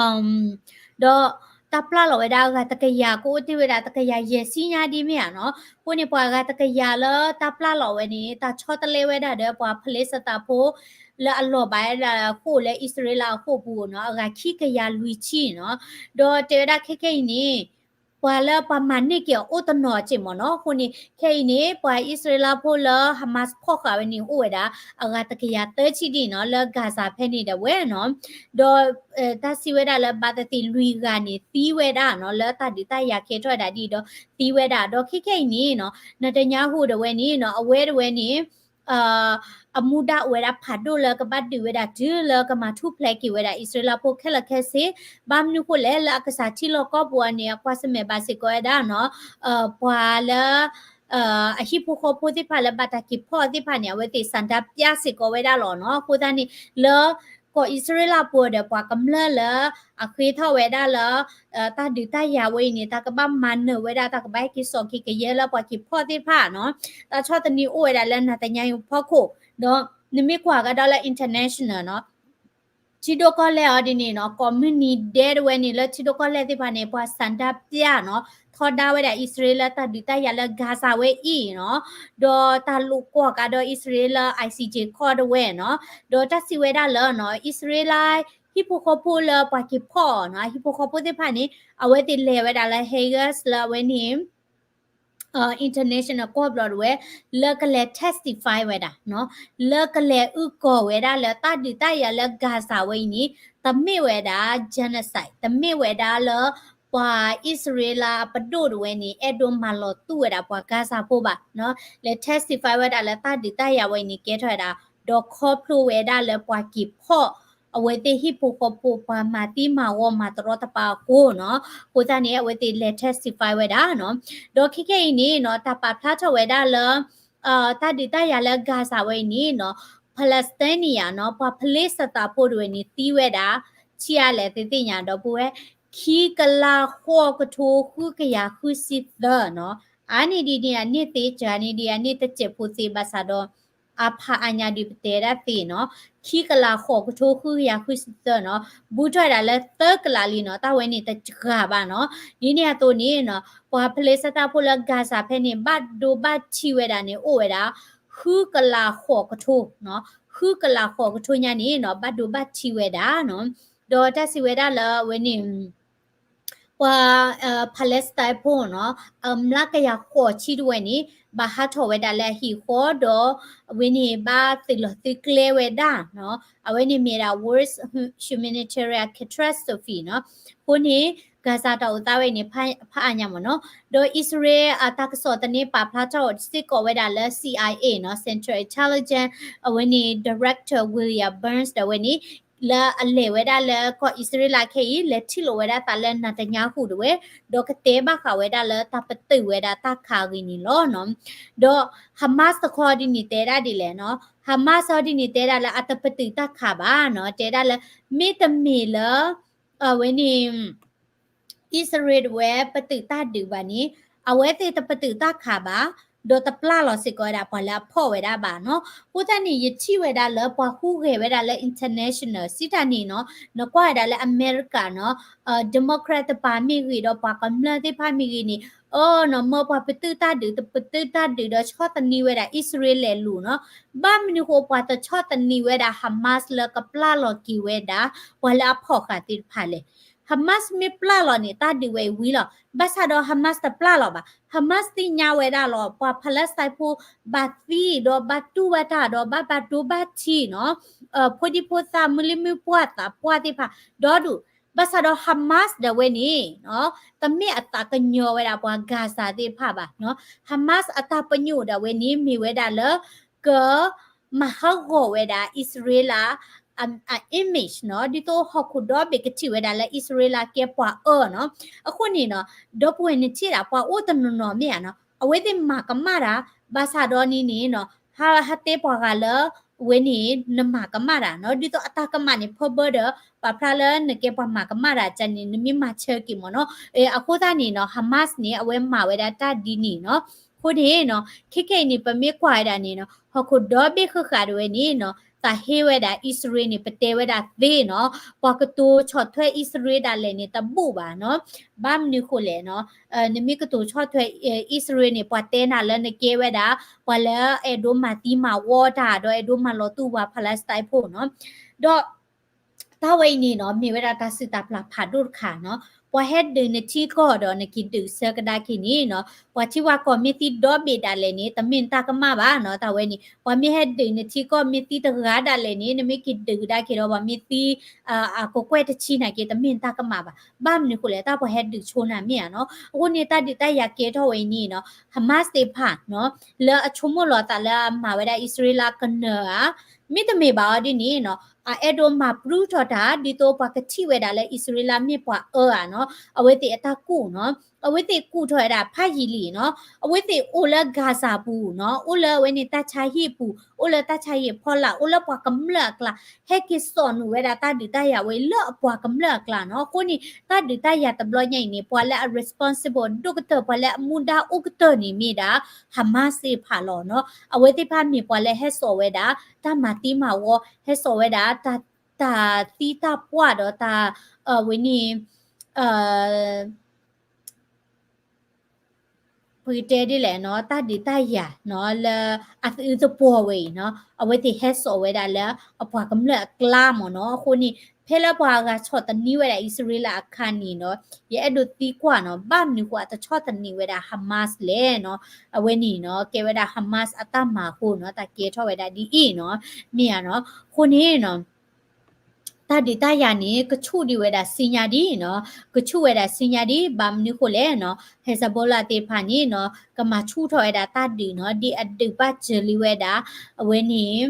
ဒီးတၢ်ပျၢ်လီၤဝဲဒၣ်အဂၤတကယၤ ကအိၣ်တ့ၢ်ဝဲဒၣ်တကယၤယဲၢ်ဆံညါဒ်မ့ၢ်ဧါနီၤ. အဃိန့ၣ် ပှၤအဂၤတကယၤလၢတၢ်ပျၢ်လီၤဝဲန့ၣ် တၢ်ဆီတလဲဝဲဒၣ်ဒီးပှၤဖလ့ၡသးဖိ လၢအလီၤဘၣ်ဝဲဒၣ်ဃိာ်လၢအံၣ်စရ့လးအဃိာ်ပူၤနီၤ အဂၤခံကယၤလွံၢ်ဆံနီၤ. ဒီးတဲဝဲဒၣ်ခဲခဲအံၤန့ၣ် ပှၤလၢပှၤမၤန့ၢ်က့ၤအီၤအိၣ်တနီၤစ့ၢ်မ့ၢ်နီၤ. အဃိန့ၣ် ခဲအံၤန့ၣ် ပှၤအံၣ်စရ့လးဖိလၢ Hamas ဖီၣ်ဃာ်ဝဲန့ၣ် အိၣ်ဝဲဒၣ် အဂၤတကယၤသၢဆံဒ်နီၤ လၢ Gaza ဖဲန့ၣ်ဒၣ်ဝဲနီၤ. ဒီး တၢ်စံးဝဲဒၣ်လၢဘၣ်သ့ၣ်သ့ၣ်လွံၢ်ဂၤန့ၣ် သံဝဲဒၣ်နီၤ လၢတၢ်ဒုးတၢ်ယၤကဲထီၣ်ဝဲဒၣ်ဒ်ဒီးသံဝဲဒၣ် ဒီးခဲခဲအံၤန့ၣ်နီၤ Netanyahu ဒၣ်ဝဲန့ၣ်နီၤ အဝဲဒၣ်ဝဲန့ၣ် အမူဒါအိၣ်ဝဲဒၣ်ဖးဒိၣ်လၢကဘၣ်ဒုးဝဲဒၣ်တုၤလၢကမၤထူၣ်ဖျဲးက့ၤဝဲဒၣ်အံၣ်စရ့လးဖိခဲလၢာ်ခဲဆ့, ဘၣ်မနုၤဃိလဲၣ် လၢအကစၢ်ထံလီၢ်ကီၢ်ပူၤအီၤန့ၣ် အကွၢ်ဆၢၣ်မဲာ်ဘၣ်စ့ၢ်ကီးဝဲဒၣ်နီၤ ပှၤလၢ အဟံၣ်ဖိဃီဖိသ့ၣ်တဖၣ်လၢဘၣ်တၢ်က့ၤဖီၣ်သ့ၣ်တဖၣ်န့ၣ် အဝဲသ့ၣ်ဆန္ဒပြစ့ၢ်ကီးဝဲဒၣ်လီၤနီၤ. အဃိသတးန့ၣ် လၢ ကီၢ်အံၣ်စရ့လးပူၤဒီးပှၤကမျၢၢ်လၢ အဃ့ထီၣ်ဝဲဒၣ်လၢ တၢ်ဒုးတၢ်ယၤဝဲအံၤန့ၣ် တၢ်ကဘၣ်မၤနၢၤဝဲဒၣ် တၢ်ကဘၣ်ဟဲက့ၤစိာ်က့ၤကယဲၢ်လၢပှၤက့ၤဖီၣ်သ့ၣ်တဖၣ်နီၤ. တၢ်ဆီၣ်သနံးအိၣ်ဝဲဒၣ်လၢ Netanyahu ဖီခိၣ် ဒီးနမ့ၢ်ကွၢ်ကဒီးလၢ international နီၤ ထံဒိၣ်ကီၢ်လဲၢ်အီၤဒ်န့ၣ်နီၤ ကိးမုၢ်နံၤဒဲးဒၣ်ဝဲန့ၣ် လၢထံဒိၣ်ကီၢ်လဲၢ်သ့ၣ်တဖၣ်န့ၣ် ပှၤဆန္ဒပြနီၤ ထီဒါဝဲဒၣ်အံၣ်စရ့လးလၢတၢ်ဒုးတၢ်ယၤလၢ Gaza ဝဲအံၤနီၤ, ဒီးတၢ်လိာ်ကွီၢ်ကဒီးအံၣ်စရ့လးလၢ I C J court ဒၣ်ဝဲနီၤ, ဒီးတၢ်စံးဝဲဒၣ်လၢနီၤ အံၣ်စရ့လး ဟံၣ်ဖိဃီဖိလၢပှၤက့ၤဖီၣ်နီၤ အဟံၣ်ဖိဃီဖိသ့ၣ်တဖၣ်န့ၣ် အဝဲသ့ၣ်လဲၤဝဲဒၣ်လၢ Hague လၢအဝဲန့ၣ် international court ဘျီဒၣ်ဝဲ လၢကလဲၤ testify ဝဲဒၣ်နီၤ, လၢကလဲၤအုၣ်ကီၤဝဲဒၣ်လၢတၢ်ဒုးတၢ်ယၤလၢ Gaza ဝဲအံၤန့ၣ် တမ့ၢ်ဝဲဒၣ် genocide တမ့ၢ်ဝဲဒၣ်လၢ ပှၤအံၣ်စရ့လးအပဒိၣ်ဒၣ်ဝဲန့ၣ် အဲၣ်ဒိးမၤလီၤတူၢ်ဝဲဒၣ်ပှၤ Gaza ဖိဘၣ်နီၤ, လဲၤ testify ဝဲဒၣ်လၢတၢ်ဒုးတၢ်ယၤဝဲအံၤန့ၣ် ကဲထီၣ်ဝဲဒၣ် ဒီးခီဖျိဝဲဒၣ်လၢပှၤက့ၤဖီၣ် အဝဲသ့ၣ်ဟံၣ်ဖိဃီဖိ ပှၤမၤသံမၤဝီမၤတရီတပါအဃိနီၤ, အဃိသတးန့ၣ် အဝဲသ့ၣ်လဲၤ testify ဝဲဒၣ်နီၤ, ဒီးခဲခဲအံၤန့ၣ်နီၤ တၢ်ပာ်ဖျါထီၣ်ဝဲဒၣ်လၢ တၢ်ဒုးတၢ်ယၤလၢ Gaza ဝဲအံၤန့ၣ်နီၤ Palestinian နီၤ ပှၤဖလ့ၡသးဖိဒၣ်ဝဲန့ၣ် သံဝဲဒၣ် ဆံးအါလဲၣ်သ့ၣ်သ့ၣ်ညါဒီပုၢ်ဝဲၢ် ခံကလးဃိးကထိဃုကယၤဃုဆံသၢနီၤ, အါန့ၢ်ဒ်န့ၣ်အန့ၢ်သ့ စှၤန့ၢ်ဒ်အန့ၢ်တစဲးဖိသ့ ဘၣ်ဆၣ်ဒီး အဖးအါညါဒုးပတဲဒၣ်သ့နီၤ, ခံကလးဃိးကထိဃုကယၤဃုဆံသၢနီၤ, ဘူးထီၣ်ဝဲဒၣ်လၢသၢကလးလံနီၤ, တၢ်ဝဲန့ၣ်တစှၤဘၣ်နီၤ, ဒ်န့ၣ်အသိးန့ၣ်နီၤ ပှၤဖလ့ၡသးဖိလၢ Gaza ဖဲန့ၣ် ဘၣ်ဒိဘၣ်ထံးဝဲဒၣ်န့ၣ် အိၣ်ဝဲဒၣ် ဃုကလးဃိးကထိနီၤ, ဃုကလးဃိးကထိညါန့ၣ်နီၤ ဘၣ်ဒိဘၣ်ထံးဝဲဒၣ်နီၤ, ဒီးတၢ်စံးဝဲဒၣ်လၢအဝဲန့ၣ် ပှၤ Palestine ဖိနီၤ အမျးကယၤဃိးဆံဒၣ်ဝဲန့ၣ် ဘၣ်ဟးထီၣ်ဝဲဒၣ်လၢအဟံၣ်ဃီဒီး အဝဲန့ၣ်ဘၣ်သုးလီၢ်သုးကျဲဝဲဒၣ်နီၤ, အဝဲန့ၣ်မ့ၢ်ဒၣ် worst humanitarian catastrophe နီၤ, အဃိန့ၣ် Gaza တၢ်အိၣ်သးဝဲအံၤန့ၣ် ဖးအါညါမ့ၢ်နီၤ, ဒီးအံၣ်စရ့လးအတၢ်ကစီၣ်သန့ပာ်ဖျါထီၣ်စ့ၢ်ကီးဝဲဒၣ်လၢ C I A နီၤ Central Intelligence အဝဲန့ၣ် Director William Burns ဒီးဝဲန့ၣ် လၢအလဲၤဝဲဒၣ်လၢကီၢ်အံၣ်စရ့လးခဲအံၤ လဲၤထံၣ်လိာ်ဝဲဒၣ်သးလၢ Netanyahu ဒၣ်ဝဲ, ဒီးကတဲဘၣ်ဃးဝဲဒၣ်လၢတၢ်ပတုာ်ဝဲဒၣ်တၢ်ခးအဂ့ၢ်န့ၣ်လီၤနီၤ, ဒီး Hamas တခီဒ်န့ၣ်တဲဒၣ်ဒ်လဲၣ်နီၤ, Hamas အီၤဒ်န့ၣ်တဲဒၣ်လၢအတပတုာ်တၢ်ခးဘၣ်နီၤ, တဲဒၣ်လၢ မ့တမ့ၢ်လၢ အဝဲန့ၣ် အံၣ်စရ့လးဒၣ်ဝဲပတုာ်တၢ်ဒုးဘၣ်န့ၣ် အဝဲသ့ၣ်တပတုာ်တၢ်ခးဘၣ်, ဒီးတပျၢ်လီၤစ့ၢ်ကီးဝဲဒၣ်ပှၤလၢအဖီၣ်ဝဲဒၣ်ဘၣ်နီၤ, အဃိသတးန့ၣ် ယထံၣ်ဝဲဒၣ်လၢပှၤဟူးဂဲၤဝဲဒၣ်လၢ international စံးတၢ်န့ၣ်နီၤ, နကွၢ်ဝဲဒၣ်လၢအမဲရကၤနီၤ Democrat တပၤမ့ၢ်ဂ့ၤ ဒီးပှၤကမျၢၢ်သ့ၣ်တဖၣ်မ့ၢ်ဂ့ၤန့ၣ် အီနီၤ မၢပှၤပတုာ်တၢ်ဒုး တပတုာ်တၢ်ဒုးဒီးဆီၣ်သနံးဝဲဒၣ်အံၣ်စရ့လးလဲၤလူၤနီၤ, ဘၣ်မနုၤဃိပှၤတဆီၣ်သနံးဝဲဒၣ် Hamas လၢကပျၢ်လီၤက့ၤဝဲဒၣ် ပှၤလၢအဖီၣ်ဃာ်သ့ၣ်တဖၣ်လဲၣ်. Hamas မ့ၢ်ပျၢ်လီၤန့ၣ် တၢ်ဒုးဝဲအံၤဝံၤလီၤ, ဘၣ်ဆၣ်ဒီး Hamas တပျၢ်လီၤဘၣ်, Hamas သ့ၣ်ညါဝဲဒၣ်လီၤ ပှၤ Palestine ဖိ ဘၣ်သံဒီးဘၣ်တူၢ်ဘၣ်တၢ်ဒီးဘၣ်ဘၣ်ဒိဘၣ်ထံးနီၤ, ဖိဒံဖိသၣ် မုၢ်လံၢ်မုၢ်ပှၢ်သးပှၢ်သ့ၣ်တဖၣ် ဒီဒူၣ်, ဘၣ်ဆၣ်ဒီး Hamas ဒၣ်ဝဲန့ၣ် တမ့ၢ်အသးကညီၤဝဲဒၣ်ပှၤ Gaza သ့ၣ်တဖၣ်ဘၣ်နီၤ, Hamas အတၢ်ပညိၣ်ဒၣ်ဝဲန့ၣ် မ့ၢ်ဝဲဒၣ်လၢ က မၤဟးဂီၤဝဲဒၣ်အံၣ်စရ့လး အ image နီၤ, ဒ်သိးဟီၣ်ခိၣ်ဒီဘ့ၣ်ကထံၣ်ဝဲဒၣ်လၢအံၣ်စရ့လးကဲပှၤအၢနီၤ, အဃိန့ၣ်နီၤ ဒီပုၢ်ဝဲၢ်နထံၣ်ဒၣ်ပှၤအိၣ်တနီၤနီၤမ့ၢ်ဧါနီၤ, အဝဲသ့ၣ်မၤကမၣ်တၢ်, ဘၣ်ဆၣ်ဒီးန့ၣ်န့ၣ်နီၤ ဟး ဟးတဲပှၤဂၤလၢ ဝဲန့ၣ် နမၤကမၣ်တၢ်နီၤ, ဒ်သိးအတၢ်ကမၣ်န့ၣ် ဖၢဘၢဒီး ပာ်ဖျါလၢနကဲပှၤမၤကမၣ်တၢ်ကန့ၣ် နမ့ၢ်မၤဆၢက့ၤမ့ၢ်နီၤ, အဃိသတးန့ၣ်နီၤ Hamas န့ၣ် အဝဲမၤဝဲဒၣ်တၢ်ဒ်န့ၣ်နီၤ, အဃိန့ၣ်နီၤ ခဲခဲအံၤန့ၣ် ပမ့ၢ်ကွၢ်ဝဲဒၣ်န့ၣ်နီၤ ဟီၣ်ခိၣ်ဒီဘ့ၣ်ဃၣ်ဃၣ်ဒၣ်ဝဲန့ၣ်နီၤ သးဟ့ဝဲဒၣ်အံၣ်စရ့လးန့ၣ် ပတဲဝဲဒၣ်သ့နီၤ, ပှၤကတိၤဆီၣ်ထွဲအံၣ်စရ့လးဒၣ်လဲာ်န့ၣ် တဘူးဘၣ်နီၤ. ဘၣ်မနုၤဃိလဲၣ်နီၤ, နမ့ၢ်ကတိၤဆီၣ်ထွဲအံၣ်စရ့လးန့ၣ် ပှၤတဲနၤလၢနကဲဝဲဒၣ် ပှၤလၢအဲၣ်ဒိးမၤသံမၤဝီတၢ် ဒီးအဲၣ်ဒိးမၤလီၤတူာ်ပှၤ Palestine ဖိနီၤ. ဒီး တၢ်ဝဲအံၤန့ၣ်နီၤ မ့ၢ်ဝဲဒၣ်တၢ်စုၣ်တၢ်ပျၢ်ဖးဒိၣ်တခါနီၤ. ပှၤဟဲဒုးနထံကီၢ်ဒီးနက့ၤဒုးဆၢကဒါက့ၤန့ၣ်နီၤ, ပှၤထံဝါကီၢ်မ့ၢ်သံဒီဘ့ၣ်ဒၣ်လဲာ်န့ၣ် တမ့ၢ်နတၢ်ကမၣ်ဘၣ်နီၤ. တၢ်ဝဲန့ၣ် ပှၤမ့ၢ်ဟဲဒုးနထံကီၢ်မ့ၢ်သံတဂၤဒၣ်လဲာ်န့ၣ် နမ့ၢ်က့ၤဒုးကဒါက့ၤဒီး ပှၤမ့ၢ်သံ အကကွဲၢ်တဆံနာ်က့ တမ့ၢ်နတၢ်ကမၣ်ဘၣ်. ဘၣ်မနုၤဃိလဲၣ် တၢ်ပှၤဟဲဒုးဆိနၤမ့ၢ်ဧါနီၤ. အဃိန့ၣ် တၢ်ဒုးတၢ်ယၤကဲထီၣ်ဝဲအံၤန့ၣ်နီၤ Hamas သ့ၣ်တဖၣ်နီၤ လၢအဆိကမိၣ်လီၤသးလၢအမၤဝဲဒၣ်အံၣ်စရ့လးကနၢၤဧါ, မ့တမ့ၢ်ဘၣ်အီၤဒ်န့ၣ်နီၤ အအဲၣ်ဒိးမၤပြူထီၣ်တၢ် ဒ်သိးပှၤကထံၣ်ဝဲဒၣ်လၢအံၣ်စရ့လးမ့ၢ်ပှၤအၢဧါနီၤ. အဝဲသ့ၣ်အတၢ်ကူၣ်နီၤ အဝဲသ့ၣ်ကူၣ်ထီၣ်ဝဲဒၣ်ဖးယံာ်လံနီၤ. အဝဲသ့ၣ်အိၣ်လၢ Gaza ပူၤနီၤ, အိၣ်လၢအဝဲန့ၣ်တၢ်ဆါဟံၣ်ပူၤ, အိၣ်လၢတၢ်ဆါဟံၣ်အဖီလာ်, အိၣ်လၢပှၤကမျၢၢ်အကျါ, ဟဲက့ၤစိာ်နုာ်ဝဲဒၣ်တၢ်ဒုးတၢ်ယၤဝဲအံၤလၢအပှၤကမျၢၢ်အကျါနီၤ. အဃိန့ၣ် တၢ်ဒုးတၢ်ယၤတဘျီညါအံၤန့ၣ် ပှၤလၢအ responsible ဒိၣ်ကတၢၢ် ပှၤလၢအမူဒါအိၣ်ကတၢၢ်န့ၣ်မ့ၢ်ဒၣ် Hamas သ့ၣ်တဖၣ်လီၤနီၤ. အဝဲသ့ၣ်တဖၣ်မ့ၢ်ပှၤလၢဟဲစိာ်ဝဲဒၣ် တၢ်မၤသံမၤဝီ, ဟဲစိာ်ဝဲဒၣ် တၢ်သံတၢ်ပှၢ်ဒီးတၢ် အဝဲန့ၣ် ပကတဲဒ်လဲၣ်နီၤ တၢ်ဒုးတၢ်ယၤနီၤ လၢအသအုးသပှီၤဝဲအံၤနီၤ အဝဲသ့ၣ်ဟဲစိာ်ဝဲဒၣ်လၢအပှၤကမျၢၢ်အကျါမ့ၢ်နီၤ. အဃိန့ၣ် ဖဲလၢပှၤဂၤဆီၣ်သနံးဝဲဒၣ်အံၣ်စရ့လးအခါန့ၣ်နီၤ ယအဲၣ်ဒိးသံကွၢ်နီၤ ဘၣ်မနုၤဃိအတဆီၣ်သနံးဝဲဒၣ် Hamas လဲၣ်နီၤ. အဝဲန့ၣ်နီၤ ကဲဝဲဒၣ် Hamas အတၢ်မၤအဃိနီၤ တၢ်ကဲထီၣ်ဝဲဒၣ်ဒ်အံၤနီၤ မ့ၢ်ဧါနီၤ. အဃိန့ၣ်နီၤ တၢ်ဒုးတၢ်ယၤန့ၣ် ကဆူၣ်ဒံးဝဲဒၣ်ဆူညါဒံးနီၤ, ကဆူၣ်ဝဲဒၣ်ဆူညါဒံး ဘၣ်မနုၤဃိလဲၣ်နီၤ Hezbollah သ့ၣ်တဖၣ်န့ၣ်နီၤ ကမၤဆူၣ်ထီၣ်ဝဲဒၣ်တၢ်ဒုးနီၤ ဒ်အဒုးဘၣ်စၢၤလံဝဲဒၣ် အဝဲန့ၣ်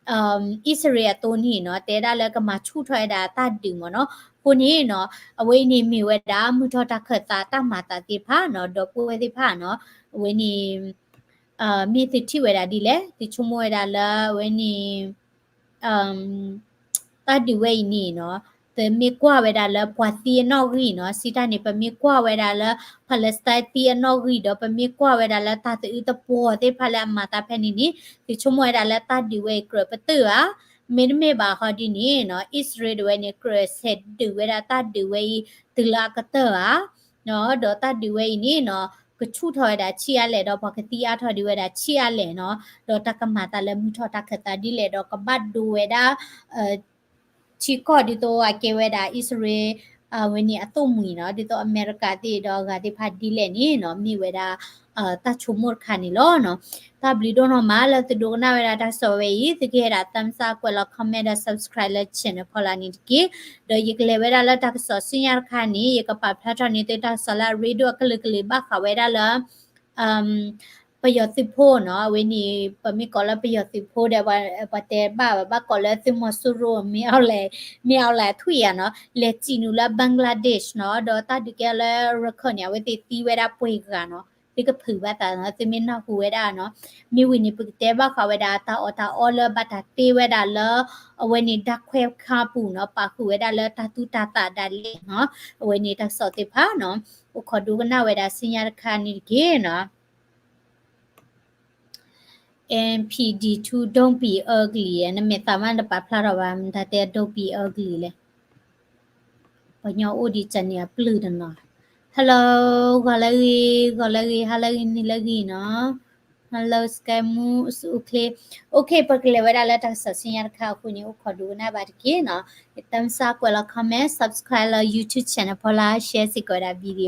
အံၣ်စရ့လးအသိးန့ၣ်နီၤ တဲဒၣ်လၢကမၤဆူၣ်ထီၣ်ဝဲဒၣ်တၢ်ဒုးမ့ၢ်နီၤ. အဃိန့ၣ်နီၤ အဝဲအံၤန့ၣ်မ့ၢ်ဝဲဒၣ် မုၢ်ထီၣ်တၢ်ခၢၣ်သးတၢ်မၤသးသ့ၣ်တဖၣ်နီၤ ဒီပုၢ်ဝဲၢ်သ့ၣ်တဖၣ်နီၤ အဝဲန့ၣ် မ့ၢ်သုထံၣ်ဝဲဒၣ်ဒ်လဲၣ် သုဆိကမိၣ်ဝဲဒၣ်လၢအဝဲန့ၣ် တၢ်ဒုးဝဲအံၤန့ၣ်နီၤ ပမ့ၢ်ကွၢ်ဝဲဒၣ်လၢပှၤသံအနီၣ်ဂံၢ်နီၤ စံးတၢ်န့ၣ် ပမ့ၢ်ကွၢ်ဝဲဒၣ်လၢ Palestine သံအနီၣ်ဂံၢ်ဒီး ပမ့ၢ်ကွၢ်ဝဲဒၣ်လၢတၢ်သအုးသပှီၤသ့ၣ်တဖၣ်လၢအမၤသးဖဲန့ၣ်န့ၣ် သုဆိကမိၣ်ဝဲဒၣ်လၢတၢ်ဒုးဝဲအံၤကြၢးပတုာ်ဧါ, မ့တမ့ၢ်ဘၣ်ဟီဒ်န့ၣ်နီၤ အံၣ်စရ့လးဒၣ်ဝဲန့ၣ် ကြၢးဆဲးဒုးဝဲဒၣ်တၢ်ဒုးဝဲအံၤတုၤလၢအကတၢၢ်ဧါ ဒီးတၢ်ဒုးဝဲအံၤန့ၣ်နီၤ ကဆူၣ်ထီၣ်ဝဲဒၣ်ဆံးအါလဲၣ်ဒီး ပှၤကသံအါထီၣ်ဒံးဝဲဒၣ်ဆံးအါလဲၣ်နီၤ ဒီးတၢ်ကမၤသးလၢမုၢ်ထီၣ်တၢ်ခၢၣ်သးဒ်လဲၣ်ဒီး ကဘၣ်ဒိဝဲဒၣ် ထံကီၢ်ဒ်သိးအကဲဝဲဒၣ်အံၣ်စရ့လး အဝဲန့ၣ်အသိၣ်မှံၤနီၤ ဒ်သိးအမဲရကၤသ့ၣ်ဒီးအဂၤသ့ၣ်တဖၣ်ဒ်လဲၣ်န့ၣ်နီၤ မ့ၢ်ဝဲဒၣ် တၢ်ဆိကမိၣ်တခါန့ၣ်လီၤနီၤ. တၢ်ဘျုးဒိၣ်နီၢ်မးလၢသုဒိကနၣ်ဝဲဒၣ်တၢ်ကစီၣ်ဝဲအံၤ သုကဟဲဒၣ် thumbs up ကွဲးလီၤ comment ဒီး subscribe လၢ channel ဖီလာ်န့ၣ်တက့ၢ်. ဒီးယကလဲၤဝဲဒၣ်လၢတၢ်ကစီၣ်ဆူညါတခါန့ၣ် ယကပာ်ဖျါထီၣ်န့ၢ်သုတၢ်ကစီၣ်လၢအရ့ဒိၣ်အကလုာ်ကလုာ်ဘၣ်ဃးဝဲဒၣ်လၢ ပယီၤသုးဖိနီၤ အဝဲန့ၣ် ပမ့ၢ်ကိးလၢပယီၤသုးဖိဒီး ပှၤတဲဘၣ်ဘၣ်ကိးလၢသုးမီၤစိရိၤ မ့ၢ်အီၤလဲၣ်ထွံၣ်ဧါနီၤ လဲၤစံးနုာ်လၢ Bangladesh နီၤ ဒီးတၢ်ဒုးကဲလၢရခၢၣ်န့ၣ် အဝဲသ့ၣ်သံဝဲဒၣ်ပှဲၤဂၤနီၤ သုကဖုးဘၣ်သးနီၤ သုမ့ၢ်နၢ်ဟူဝဲဒၣ်နီၤ မ့ၢ်ဝံၤန့ၣ် ပကတဲဘၣ်ဃးဝဲဒၣ်တၢ်အီၣ်တၢ်အီလၢဘၣ်တၢ်တ့ဝဲဒၣ်လၢ အဝဲန့ၣ် ဓာတ်ခွဲခန်း ပူၤနီၤ ပာ်ဃုာ်ဝဲဒၣ်လၢတၢ်သူတၢ်သၣ်ဒၣ်လဲာ်နီၤ အဝဲန့ၣ်တၢ်ကစီၣ်သ့ၣ်တဖၣ်နီၤ အိၣ်ခိးဒိကနၣ်ဝဲဒၣ်ဆူညါတခါန့ၣ်တက့ၢ်နီၤ NPD two don't be ugly နမဲာ်သးမးတပာ်ဖျါထီၣ်ဘၣ် မတၤတဲ don't be ugly လဲၣ် ပှၤကညီအိၣ်ဒံးကန့ၣ်အပျုၢ်တနီၤ Hello ဂီၤလၢဂ့ၤ ဂီၤလၢဂ့ၤ ဟါလၢဂ့ၤ နံၤလၢဂ့ၤနီၤ Hello Sky Moo အိၣ်ခ့ OK ပကလဲၤဝဲဒၣ်လၢတၢ်ကစီၣ်ဆူညါတခါအဃိန့ၣ် အိၣ်ခိးဒိကနၣ်ဘၣ်တက့ၢ်နီၤ thumbs up ကွဲးလီၤ comment subscribe လၢ YouTube channel ဖီလာ် share စ့ၢ်ကီးဝဲဒၣ် video